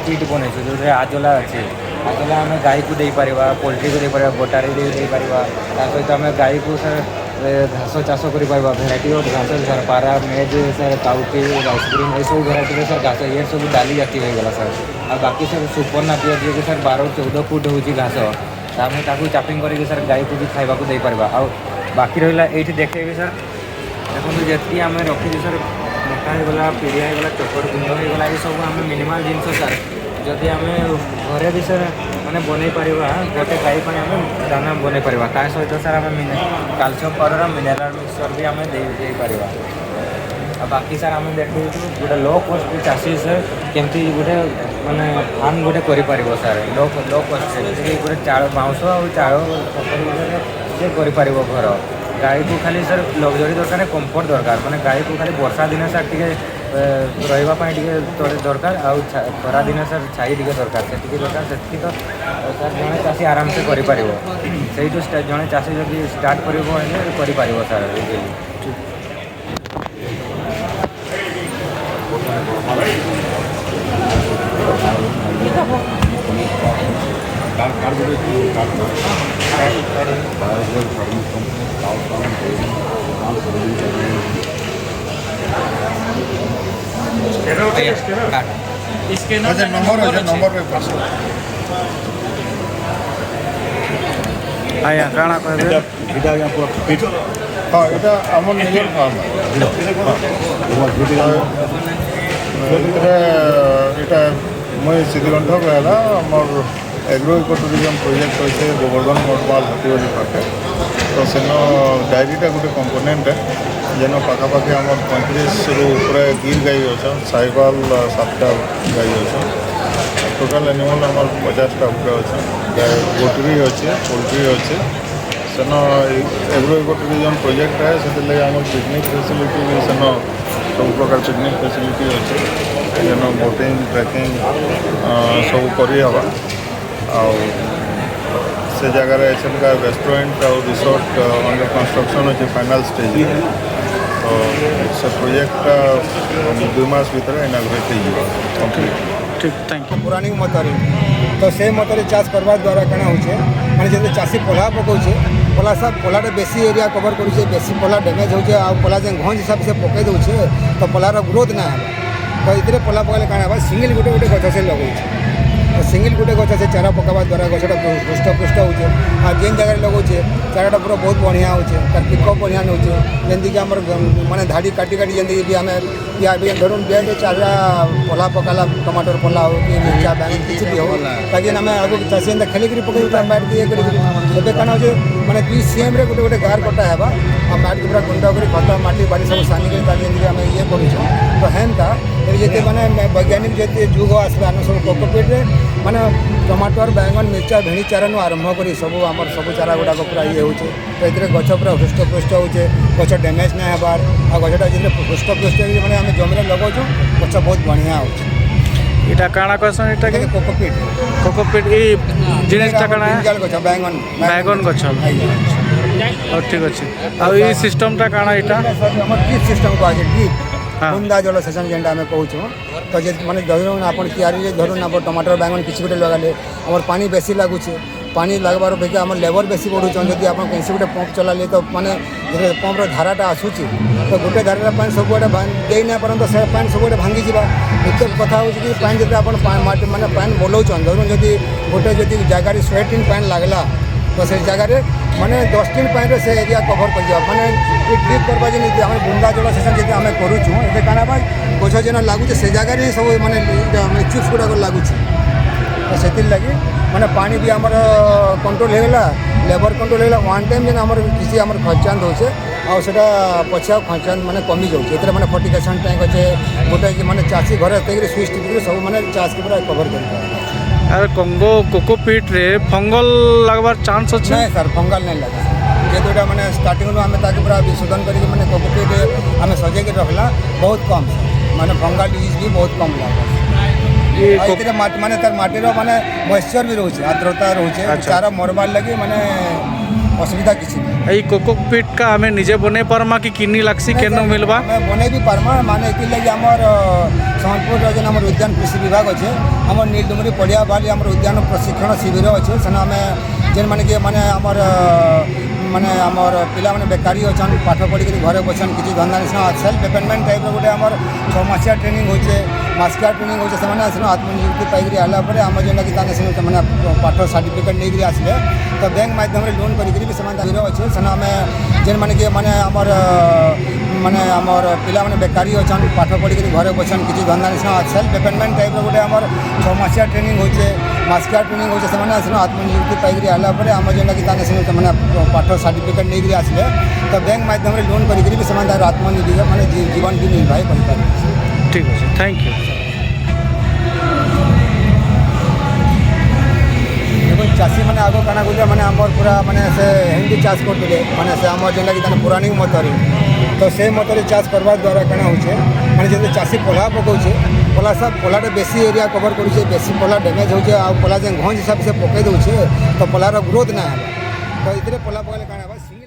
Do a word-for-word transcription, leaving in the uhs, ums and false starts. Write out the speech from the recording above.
ଫିଡ୍ ବନେଇଛୁ, ଯୋଉଥିରେ ଆଜୋଲା ଅଛି। ଆଜୋଲା ଆମେ ଗାଈକୁ ଦେଇପାରିବା, ପୋଲ୍ଟ୍ରିକୁ ଦେଇପାରିବା, ଗୋଟାରେ ବି ଦେଇପାରିବା। ତା ସହିତ ଆମେ ଗାଈକୁ, ସାର୍, ଏ, ଘାସ ଚାଷ କରିପାରିବା, ଭେରାଇଟି ଅଫ୍ ଘାସ, ସାର୍, ପାରା, ମେଜ୍, ସାର୍, କାଉପି, ରାଇସ୍ ଗ୍ରୀନ୍, ଏଇସବୁ ଭେରାଇଟିର, ସାର୍, ଘାସ। ଇଏ ସବୁ ଡାଲି ଜାତୀୟ ହେଇଗଲା, ସାର୍। ଆଉ ବାକି, ସାର୍, ସୁପର ନାପିୟର, ଯିଏକି, ସାର୍, ବାର ଚଉଦ ଫୁଟ ହଉଛି ଘାସ। ତା ଆମେ ତାକୁ ଚାପିଂ କରିକି, ସାର୍, ଗାଈକୁ ବି ଖାଇବାକୁ ଦେଇପାରିବା। ଆଉ ବାକି ରହିଲା, ଏଇଠି ଦେଖେଇବି, ସାର୍, ଦେଖନ୍ତୁ, ଯେତିକି ଆମେ ରଖିଛୁ, ସାର୍, ମକା ହେଇଗଲା, ପିଡ଼ିଆ ହେଇଗଲା, ଚୋକଡ଼ ଗୁଣ୍ଡ ହେଇଗଲା, ଏସବୁ ଆମେ ମିନିମାଲ ଜିନିଷ, ସାର୍। ଯଦି ଆମେ ଘରେ ବି, ସାର୍, ମାନେ, ବନେଇ ପାରିବା, ଗୋଟେ ଗାଈ ପାଇଁ ଆମେ ଦାନା ବନେଇ ପାରିବା। ତା ସହିତ, ସାର୍, ଆମେ ମିନେ-, କ୍ୟାଲସିୟମ ପାଉଡର ଆଉ ମିନେରାଲ ମିକ୍ସଚର ବି ଆମେ ଦେଇ, ଦେଇପାରିବା। ଆଉ ବାକି, ସାର୍, ଆମେ ଦେଖୁଛୁ ଗୋଟେ ଲୋ କଷ୍ଟ ଚାଷୀ, ସାର୍, କେମିତି ଗୋଟେ, ମାନେ, ଫାର୍ମ ଗୋଟେ କରିପାରିବ, ସାର୍, ଲୋ, ଲୋ କଷ୍ଟରେ। ଯେମିତିକି ଗୋଟେ ଚାଳ, ବାଉଁଶ ଆଉ ଚାଳ ପକେଇ ଗୋଟେ ସେ କରିପାରିବ ଘର। ଗାଈକୁ ଖାଲି, ସାର୍, ଲକ୍ସରୀ ଦରକାର, କମ୍ଫର୍ଟ ଦରକାର। ମାନେ, ଗାଈକୁ ଖାଲି ବର୍ଷା ଦିନେ, ସାର୍, ଟିକେ, ଏ, ରହିବା ପାଇଁ ଟିକେ ତଳେ ଦରକାର, ଆଉ ଛା-, ଖରା ଦିନେ, ସାର୍, ଛାଇ ଟିକେ ଦରକାର, ସେତିକି ଦରକାର। ସେତିକି ତ, ସାର୍, ଜଣେ ଚାଷୀ ଆରାମସେ କରିପାରିବ। ସେଇଠୁ ଷ୍ଟା-, ଜଣେ ଚାଷୀ ଯଦି ଷ୍ଟାର୍ଟ କରିବ, ହେଲେ କରିପାରିବ, ସାର୍, ଇଜିଲି। ଆଚ୍ଛା, ନମ୍ବର ଅଛି, ନମ୍ବର ରେ ପସ। ଆଜ୍ଞା, କାଣା କହିବେ? ଏଇଟା ଆଜ୍ଞା ପୁରା ଫିଟ୍। ହଁ, ଏଇଟା ଆମର ନିଜର ଫାର୍ମ। ଏଥିରେ, ଏଇଟା ମୁଇଁ ସିଦ୍ଧିକଣ୍ଠ ବେହେରା, ଆମର ଏଗ୍ରୋ ଇକୋ ଟୁରିଜମ ପ୍ରୋଜେକ୍ଟ ଅଛେ ଗୋବର୍ଦ୍ଧନ ମଠମାଲ ହାତିବାରି ପାଖେ। ତ ସେନ ଡାଏରୀଟା ଗୋଟେ କମ୍ପୋନେଣ୍ଟ, ଯେନ ପାଖାପାଖି ଆମର ପଇଁତିରିଶରୁ ଉପରେ ଗିର୍ ଗାଈ ଅଛନ୍, ସାହିୱାଲ, ଆ, ସାତଟା ଗାଈ ଅଛନ୍। ଟୋଟାଲ ଆନିମଲ ଆମର ପଚାଶଟା ଉପରେ ଅଛନ୍। ଗାଈ, ଗୋଟେରୀ ଅଛେ, ପୋଲଟ୍ରି ଅଛେ। ସେନ ଏ-, ଏଗ୍ରୋ ଇକୋ ଟୁରିଜମ ପ୍ରୋଜେକ୍ଟ ଆଏ, ସେଥିର୍ଲାଗି ଆମର ପିକନିକ ଫେସିଲିଟି ବି ସେନ ସବୁ ପ୍ରକାର ପିକନିକ ଫେସିଲିଟି ଅଛେ। ସେନ ବୋଟିଂ, ଟ୍ରେକିଂ, ଅ, ସବୁ କରିହେବା। ଆଉ ସେ ଜାଗାରେ ଏଛେନକା ରେଷ୍ଟୁରାଣ୍ଟ ଆଉ ରିସୋର୍ଟ, ଅ, ଅଣ୍ଡର କନଷ୍ଟ୍ରକ୍ସନ ଅଛେ, ଫାଇନାଲ ଷ୍ଟେଜରେ। ତ ସେ ପ୍ରୋଜେକ୍ଟଟା ଦୁଇ ମାସ ଭିତରେ ଇନାଗୁରେଟ ହେଇଯିବ, କମ୍ପ୍ଲିଟ। ଠିକ୍, ଥ୍ୟାଙ୍କ ୟୁ। ପୌରାଣିକ ମତରେ, ତ ସେ ମତରେ ଚାଷ କରବା ଦ୍ୱାରା କାଣା ହଉଛେ, ମାନେ ଯେତେ ଚାଷୀ ପଲ୍ହା ପକଉଛେ, ପଲ୍ହା ସା-, ପଲ୍ହାଟା ବେଶୀ ଏରିଆ କଭର କରୁଛେ, ବେଶୀ ପଲ୍ହା ଡ୍ୟାମେଜ ହଉଛେ, ଆଉ ପଲ୍ହା ଯେନ୍ ଘଞ୍ଚ ହିସାବ ସେ ପକେଇ ଦଉଛେ, ତ ପଲ୍ହାର ଗ୍ରୋଥ ନା ହେବା। ତ ଏଥିରେ ପଲ୍ହା ପକେଇଲେ କାଣା ହେବା, ସିଙ୍ଗଲ ଗୋଟେ ଗୋଟେ ଗଛ ସେ ଲଗଉଛେ। ତ ସିଙ୍ଗଲ ଗୋଟେ ଗଛ ସେ ଚାରା ପକାଇବା ଦ୍ୱାରା ଗଛଟା ହୃଷ୍ଟପୃଷ୍ଟ ହଉଛେ। ଆଉ ଯେନ୍ ଜାଗାରେ ଲଗଉଛେ, ଚାରାଟା ପୁରା ବହୁତ ବଢ଼ିଆ ହଉଛେ, ତାର ପିକଅପ୍ ବଢ଼ିଆ ନଉଛେ। ଯେମିତିକି ଆମର ଗ-, ମାନେ ଧାଡ଼ି କାଟି କାଟି ଯେମିତିକି ବି ଆମେ ପିଆ-, ବି ଧରୁନ୍, ବେଡ୍ ଚାରା ପଲ୍ହା ପକାଲା, ଟମାଟର ପଲ୍ହା ହଉ କି ମିର୍ଚା, ବାଇଗଣ, କିଛି ବି ହଉ, ତାକି ଆମେ ଆଗକୁ ଚାଷୀ ଏନ୍ତା ଖେଲିକିରି ପକେଇ ତା ମ୍ୟାଟ୍ ଇଏ କରିକିରି। ଏବେ କାଣା ହଉଛେ, ମାନେ, ଦୁଇ ସିଏମ୍ ରେ ଗୋଟେ ଗୋଟେ ଗାର କଟା ହେବା, ଆଉ ମ୍ୟାଟ୍ କେ ପୁରା ଗୁଣ୍ଡ କରି, ଖତ, ମାଟି, ବାଲି ସବୁ ସାନି କରି, ତାକି ଏମିତି ଆମେ ଇଏ କରୁଛୁଁ। ତ ହେନ୍ତା, ଏବେ ଯେତେ, ମାନେ, ବୈଜ୍ଞାନିକ ଯେତେ ଯୁଗ ଆସିଲା, ଆମେ ସବୁ କୋକୋପିଟ୍ ରେ, ମାନେ, ଟମାଟର, ବାଇଗଣ, ମିର୍ଚା, ଭେଣ୍ଡି ଚାରା ନୁ ଆରମ୍ଭ କରି ସବୁ ଆମର ସବୁ ଚାରା ଗୁଡ଼ାକ ପୁରା ଇଏ ହଉଛେ। ତ ଏଥିରେ ଗଛ ପୁରା ହୃଷ୍ଟପୃଷ୍ଟ ହଉଛେ, ଗଛ ଡ୍ୟାମେଜ ନାଇଁ ହେବାର, ଆଉ ଗଛଟା ଯେତେବେଳେ ହୃଷ୍ଟପୃଷ୍ଟ ହେଇକି, ମାନେ, ଆମେ ଜମିରେ ଲଗଉଛୁ, ଗଛ ବହୁତ ବଢ଼ିଆ ହଉଛେ। ଇଟା କାଣା କହେସନ୍ ଇଟା କି? ଏଇଟା କୋକୋପିଟ୍। କୋକୋପିଟ୍, ଇ ଜିନିଷଟା ଏଇଟା କାଣା? ବ୍ରିଞ୍ଜାଲ ଗଛ, ବାଇଗଣ, ବାଇଗଣ ଗଛ। ଆଜ୍ଞା। ହଉ, ଠିକ୍ ଅଛି। ଆଉ ଇ ସିଷ୍ଟମଟା କାଣା ଇଟା? ଏଇଟା ସାର୍ ଆମର ଡ୍ରିପ୍ ସିଷ୍ଟମ କୁହାଯାଏ, ଡ୍ରିପ୍। ହଁ। ବୁନ୍ଦା ଜଳସେଚନ ଯେନ୍ଟା ଆମେ କହୁଛୁ। ତ ଯେ, ମାନେ, ଧରୁନ୍ ଆପଣ କିଆରିରେ, ଧରୁନ୍ ଆପଣ ଟମାଟର, ବାଇଗଣ କିଛି ଗୋଟେ ଲଗାଲେ, ଆମର ପାଣି ବେଶୀ ଲାଗୁଛେ। ପାଣି ଲାଗବାର ଅପେକ୍ଷା ଆମର ଲେବର ବେଶୀ ବଢ଼ୁଛନ୍। ଯଦି ଆପଣ କେନ୍ସି ଗୋଟେ ପମ୍ପ ଚଲାଲେ ତ, ମାନେ, ଯେତେବେଳେ ପମ୍ପର ଧାରାଟା ଆସୁଛି, ତ ଗୋଟେ ଧାରାରେ ପାଣି ସବୁଆଡ଼େ ଭାଙ୍ଗ-, ଦେଇ ନାଇଁ ପାରନ୍, ତ ସେ ପାଣି ସବୁଆଡ଼େ ଭାଙ୍ଗିଯିବା। ଏତେ କଥା ହଉଛି କି ପାଣି ଯେତେବେଳେ ଆପଣ ପା-, ମାଟି, ମାନେ, ପାଣି ବଲଉଛନ୍, ଧରୁନ୍ ଯଦି ଗୋଟେ ଯଦି ଜାଗାରେ ଶହେ ଟିନ୍ ପାଣି ଲାଗଲା, ତ ସେ ଜାଗାରେ, ମାନେ, ଦଶ ଟିନ୍ ପାଣିରେ ସେ ଏରିଆ କଭର କରିଯିବା। ମାନେ, ଏ ଡ୍ରିପ୍ କରବା ଯେମିତି ଆମେ ବୁନ୍ଦା ଜଳସେଚନ ଯେମିତି ଆମେ କରୁଛୁ, ଏବେ କାଣା ବା, ଗଛ ଯେନ ଲାଗୁଛେ, ସେ ଜାଗାରେ ହିଁ ସବୁ, ମାନେ, ଇଟା, ମାନେ, ଚିପ୍ସ ଗୁଡ଼ାକ ଲାଗୁଛେ। ତ ସେଥିର୍ଲାଗି, ମାନେ, ପାଣି ବି ଆମର କଣ୍ଟ୍ରୋଲ ହେଇଗଲା, ଲେବର କଣ୍ଟ୍ରୋଲ ହେଇଗଲା, ୱାନ୍ ଟାଇମ୍ ଯେନ ଆମର କିଛି ଆମର ଖର୍ଚ୍ଚାନ୍ତ ହଉଛେ, ଆଉ ସେଟା ପଛେ ଆଉ ଖର୍ଚ୍ଚାନ୍ତ, ମାନେ, କମି ଯାଉଛେ। ଏଥିରେ, ମାନେ, ଫର୍ଟିଗେସନ ଟ୍ୟାଙ୍କ ଅଛେ, ଗୋଟେ ଯେ, ମାନେ, ଚାଷୀ ଘରେ ଏତିକିରି ସୁଇଚ ଟିପିକିରି ସବୁ, ମାନେ, ଚାଷକେ ପୁରା କଭର କରିପାରିବା। ଆରେ, କଙ୍ଗୋ କୋକୋପିଟ୍ ରେ ଫଙ୍ଗଲ ଲାଗବାର ଚାନ୍ସ ଅଛି? ନାଇଁ ସାର୍, ଫଙ୍ଗଲ ନାଇଁ ଲାଗେ। ଯେହେତୁ ଏଇଟା, ମାନେ, ଷ୍ଟାର୍ଟିଂରୁ ଆମେ ତାକେ ପୁରା ବିଶୋଧନ କରିକି, ମାନେ, କୋକୋପିଟ୍ ଆମେ ସଜେଇକି ରଖିଲା, ବହୁତ କମ୍, ମାନେ, ଫଙ୍ଗଲ ଡିଜିଜ୍ ବି ବହୁତ କମ୍ ଲାଗେ। ଏ ଆଉ କୋ- ଏଥିରେ ମାଟ-, ମାନେ, ତାର ମାଟିର, ମାନେ, ମଏଶ୍ଚର ବି ରହୁଛି, ଆର୍ଦ୍ରତା ରହୁଛି, ଆଚ୍ଛା। ଚାରା ମରବାର ଲାଗି, ମାନେ, ଅସୁବିଧା କିଛି ନାଇଁ। ଏଇ କୋକୋପିଟ୍ କା ଆମେ ନିଜେ ବନେଇ ପାରମା କି କିନି ଲାଗସି, ନାଇଁ, କେନ ସାର୍, ମିଲବା? ଆମେ ବନେଇ ବି ପାରମା, ମାନେ, ଏଥିର୍ ଲାଗି ଆମର, ଅ, ସମ୍ବଲପୁରର ଯେନ୍ ଆମର ଉଦ୍ୟାନ କୃଷି ବିଭାଗ ଅଛେ, ଆମର ନୀଲଡୁମୁରି ପଡ଼ିଆ ବାଲି ଆମର ଉଦ୍ୟାନ ପ୍ରଶିକ୍ଷଣ ଶିବିର ଅଛେ। ସେନ ଆମେ ଯେନ୍ମାନେ କି, ମାନେ, ଆମର, ଅ, ମାନେ, ଆମର ପିଲାମାନେ ବେକାରୀ ଅଛନ୍, ପାଠ ପଢ଼ିକିରି ଘରେ ବସନ୍, କିଛି ଧନ୍ଦା ନାଇଁ, ସେନ ସେଲ୍ଫ ଡିପେଣ୍ଡେଣ୍ଟ ଟାଇପ୍ର ଗୋଟେ ଆମର ଛଅ ମାସିଆ ଟ୍ରେନିଂ ହଉଛେ, ମାସିକିଆ ଟ୍ରେନିଂ ହଉଛେ, ସେମାନେ ସେନ ଆତ୍ମନିଯୁକ୍ତି ପାଇକିରି ଆଇଲା ପରେ ଆମର ଯେନ୍ଟାକି ତାମାନେ ସେନ ସେମାନେ ପାଠ ସାର୍ଟିଫିକେଟ୍ ନେଇକିରି ଆସିଲେ, ତ ବ୍ୟାଙ୍କ ମାଧ୍ୟମରେ ଲୋନ୍ କରିକିରି ବି ସେମାନେ ଦାବିରେ ଅଛେ। ସେନ ଆମେ ଯେନ୍ମାନେ କି, ମାନେ, ଆମର, ମାନେ, ଆମର ପିଲାମାନେ ବେକାରୀ ଅଛନ୍, ପାଠ ପଢ଼ିକିରି ଘରେ ବସନ୍, କିଛି ଧନ୍ଦା ନାଇଁ, ସେନ ସେଲ୍ଫ ଡିପେଣ୍ଡେଣ୍ଟ ଟାଇପ୍ର ଗୋଟେ ଆମର ଛଅ ମାସିଆ ଟ୍ରେନିଂ ହଉଛେ, ମାସିକିଆ ଟ୍ରେନିଂ ହଉଛେ, ସେମାନେ ସେନ ଆତ୍ମନିଯୁକ୍ତି ପାଇକିରି ଆଇଲା ପରେ ଆମର ଯେନ୍ଟାକି ତାମାନେ ସେନ ସେମାନେ ପାଠ ସାର୍ଟିଫିକେଟ୍ ନେଇକିରି ଆସିଲେ, ତ ବ୍ୟାଙ୍କ ମାଧ୍ୟମରେ ଲୋନ୍ କରିକିରି ବି ସେମାନେ ତାଙ୍କର ଆତ୍ମନିଯୁକ୍ତି, ମାନେ, ଜୀ-, ଜୀବନ ବି ନିର୍ବାହ କରିପାରିବେ। ଠିକ୍ ଅଛେ, ଥ୍ୟାଙ୍କ ୟୁ। ଦେଖୁନ୍, ଚାଷୀମାନେ ଆଗ କାଣା କରୁଥିଲେ, ମାନେ, ଆମର ପୁରା, ମାନେ, ସେ ହେନ୍ତି ଚାଷ କରୁଥିଲେ, ମାନେ, ସେ ଆମର ଯେନ୍ଟାକି ତାମାନେ ପୌରାଣିକ ମତରେ। ତ ସେ ମତରେ ଚାଷ କରବା ଦ୍ୱାରା କାଣା ହଉଛେ, ମାନେ, ଯେମିତି ଚାଷୀ ପଲ୍ହା ପକଉଛେ, ପଲ୍ହା ସା-, ପଲ୍ହାଟା ବେଶୀ ଏରିଆ କଭର କରୁଛେ, ବେଶୀ ପଲ୍ହା ଡ୍ୟାମେଜ ହଉଛେ, ଆଉ ପଲ୍ହା ଯେନ୍ ଘଞ୍ଚ ହିସାବ ସେ ପକେଇ ଦଉଛେ, ତ ପଲ୍ହାର ଗ୍ରୋଥ ନାଇଁ ହେବା। ତ ଏଥିରେ ପଲ୍ହା ପକେଇଲେ କାଣା ହେବା, ସିଙ୍ଗଲ